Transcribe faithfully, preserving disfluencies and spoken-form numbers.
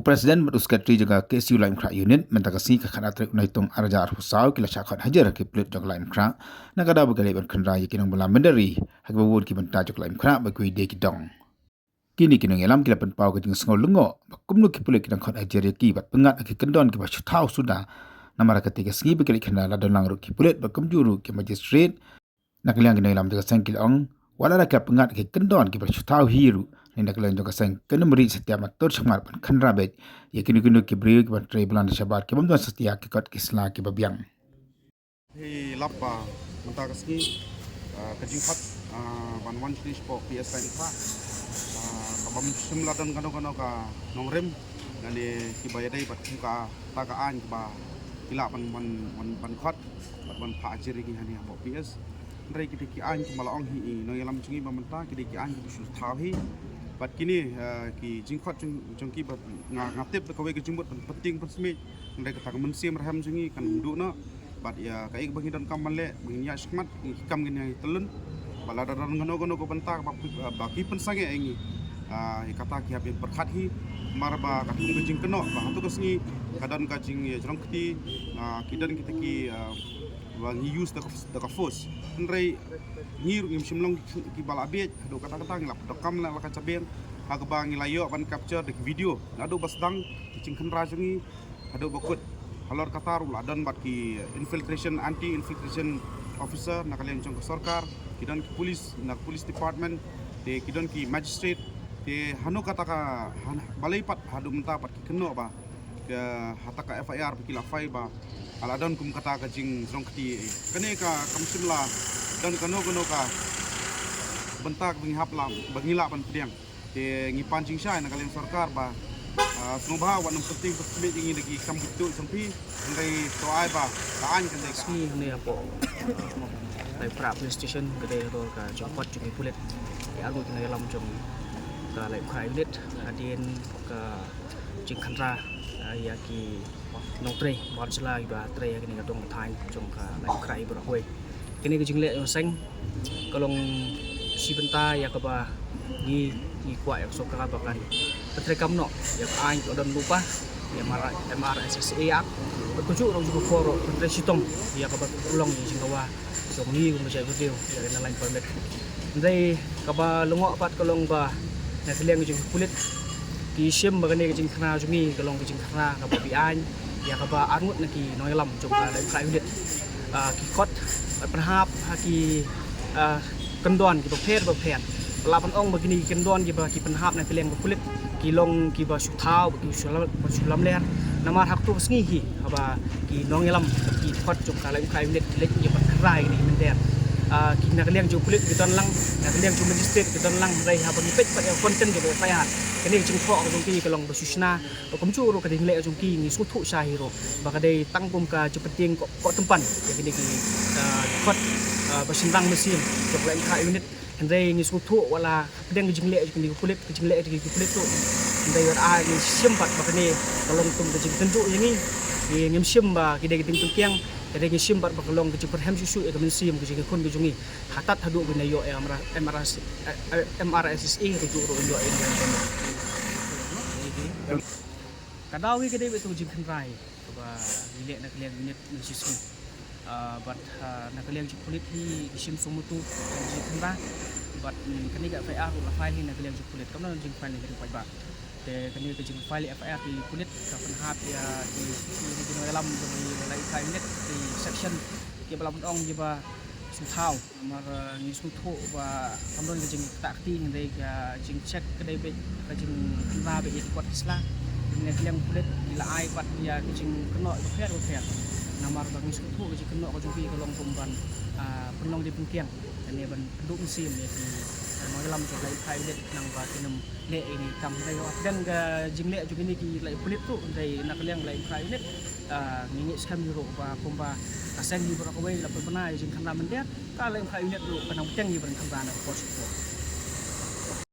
President bad u Secretary jong ka K S U Laitumkhrah Unit mynta ka sngi ka khatar tarik u Naitung arhajar arphew saw ki la shah khot hajar ki pulit jong ka Laitumkhrah na ka daw ba ki leit ban khynra ïa ki nongbylla mynder ri ha kiba bun ki bynta jong ka Laitumkhrah ba kiwei de ki dong. Kine ki nongïalam ki la pynpaw ka jingsngew lyngngoh ba kumno ki pulit ki dang khot hajar ïa ki bad pyngngad ha ki kyndon kiba shu thaw suda. Namar ha katei ka sngi ba ki leit khynra la don lang ruh ki pulit bad kumjuh ruh ki magistrate. Na ka liang ki nongïalam jong ka seng ki la ong wat la ki la pyngngad ha ki kyndon kiba shu thaw hi ruh, ne na ka liang jong ka seng kin ym rieh satia ban tur shakhmat ban khynra beit ïa kino kino ki briew kiba trei bylla shabar ki bym don satia ki kot ki sla kiba biang. Hi lap ba mynta ka sngi, ah, ka jingkhot, ah, ban wan sha P S Laitumkhrah, ah, ka bym shym la don kano kano ka nongrim lane kiba ïadei bad kum kata ka aiñ kaba ki lah ban, ban, ban, ban khot bad ban phah hajar ïa ngi hangne hapoh P S. Hynrei ki dei ki aiñ kumba la ong hi i nongïalam jong ngi ba mynta ki dei ki aiñ kiba shu thaw hi. Bad kine, ah, ki jingkhot jong, jong ki ba nga, nga tip da kawei ka jingmut ban pyntieng pynsmit. Hynrei kata ka mynsiem rhem jong ngi kan duh noh. Bad ïa kaei kaba ngi donkam ban leh, ba ngin ïaid shakhmat, ngi kam ngin ïa tylli. Bad lada don kano kano ka bynta ba, ba ki pynsangeh ïa ngi, ah, ïa kata ki hap ban pyrkhat hi. Namar ba katkum ka jingkynnoh ba hato ka sngi ka don ka jingïajrong kti, ah, ki don kita ki, ah, ba ngi use da ka, da ka force. Hynrei ngi ruh ngim shym long kiba la bieit, haduh katta katta ngi la pyndonkam la ka jabieng ha kaba ngi la ïoh ban capture da ki video naduh ba sdang ki jingkhynra jong ngi haduh ba kut. Halor kata ruh la don bad ki infiltration, anti infiltration officer na ka liang jong ka sorkar, ki don ki police na ka police department, te ki don ki magistrate, te hano kata ka, han-, balei pat haduh mynta pat ki kynnoh ba ka, hata ka F I R ba ki la file ba la don kum kata ka jingjrong kti. Kane ka kam shym la don kano kano ka bynta ba ngi hap la, ba ngi lah ban pdiang. Te ngi pan jingshai na ka liang sorkar ba, ah, sngewbha wat nym pyntieng pynsmit ïa ngi da ki kam bit tuh jong phi. Hynrei to ai ba ka aiñ kan dei ka aiñ. Sngi hangne hapoh Laitumkhrah Police Station ka dei halor ka jingkhot jong ki pulit ïa arngut ki nongïalam jong ka Laitumkhrah Unit hadien ka jingkhynra, ah, ïa ki nongtrei bar jylla kiba trei ha kane ka dong ka thaiñ jong ka Laitumkhrah baroh kawei. Kane ka jingleh jong ka seng ka long shi bynta ïa kaba ngi, ngi kwah ïa ka sorkar ba kan pyntreikam noh ïa ka aiñ kaba don lypa, ïa M R S S A Act, bad kajuh ruh jong ka por ruh pyntrei shitom ïa kaba pynlong ïa ka jingdawa jong ngi kum ka jaitbynriew ïa ka Inner Line Permit. Hynrei kaba lyngngoh pat ka long ba na ka liang jong ki pulit ki shim ba kane ka jingkhynra jong ngi ka long ka jingkhynra kaba beaiñ ïa kaba arngut na ki nongïalam jong ka Laitumkhrah Unit, ah, ki khot bad pynhap ha ki, ah, kyndon kiba pher ba pher. Lah ban ong ba kine ki kyndon kiba ki pynhap na ka liang ka pulit ki long kiba shu thaw ba ki shu lam, ba shu lamler. Namar ha kato ka sngi hi haba ki nongïalam ki khot jong ka Laitumkhrah Unit ki leit ïa ban khynra ïa kine ki mynder, ah, ki na ka liang jong pulit ki don lang, na ka liang jong magistrate ki don lang. Hynrei haba ngi peit pat ïa ka content jong ka F I R, kane ka jingthoh ka jong ki ka long ba shu shna. Bad kumjuh ruh ka jingleh jong ki ngi sngewthuh shai hi ruh ba ka dei tang kum ka jingpyntieng koh, koh tympan ïa kine ki, ah, khot, ah, ba shynrang mynsiem jong ka Laitumkhrah Unit. Hynrei ngi sngewthuh wat la hapdeng ka jingleh jong kine ki pulit, ka jingleh jong kine ki pulit ruh, hynrei wat ai ngi shim pat ba kane ka long kum ka jingtynjuh ïa ngi. Ngi, ngim shim ba ki dei ki dieng pynkiang, hynrei ngi shim pat ba ka long ka jingpyrhem shuh shuh ïa ka mynsiem ka jingïakhun ka jong ngi. Hatat haduh ba ngin ïoh ïa M R, M R S, eh, M R S S A, haduh ruh ïoh ïa ka. Ka daw hi ka dei beit ka jingkhynra kaba ngi leh na ka liang unit ngi shisngi. Ah, bad, ah, na ka liang jong pulit hi ki shim sngewthuh ka jingkhynra. Bad, mm, kane ka F I R ruh la file hi na ka liang jong pulit, kam don jingfile na ka liang paidbah. Te kane ka jingfile F I R ki pulit ka pynhap ïa ki, ki, ki nongïalam jong ngi la ïa ka unit ki section kiba la ban ong kiba sngewthuh. Namar, eh, ngi sngewthuh ba kam don ka jingktah kti, hynrei ka jingcheck ka dei beit ka jingkhynra beit ïa ki kot ki sla. Ngi na ka liang pulit ngi la ai pat ïa ka jingkynnoh bapher bapher. Namar ba ngi sngewthuh ka jingkynnoh ka jong ki ka long kum ban, ah, pynlong dei pynkiang. Kane ban pynduh mynsiem ïa ki, eh, nongïalam jong ka Laitumkhrah unit khnang ba kin ym leh ïa kine ki kam, hynrei hapdeng ka jingleh jong kine ki lai pulit ruh, hynrei na ka liang Laitumkhrah unit, ah, ngi ngeit skhem hi ruh ba kumba ka seng hi baroh kawei la pynbna ïa ka jingkhynra mynder, ka Laitumkhrah unit ruh ka nang bteng hi ban khynra na ka por sha ka por.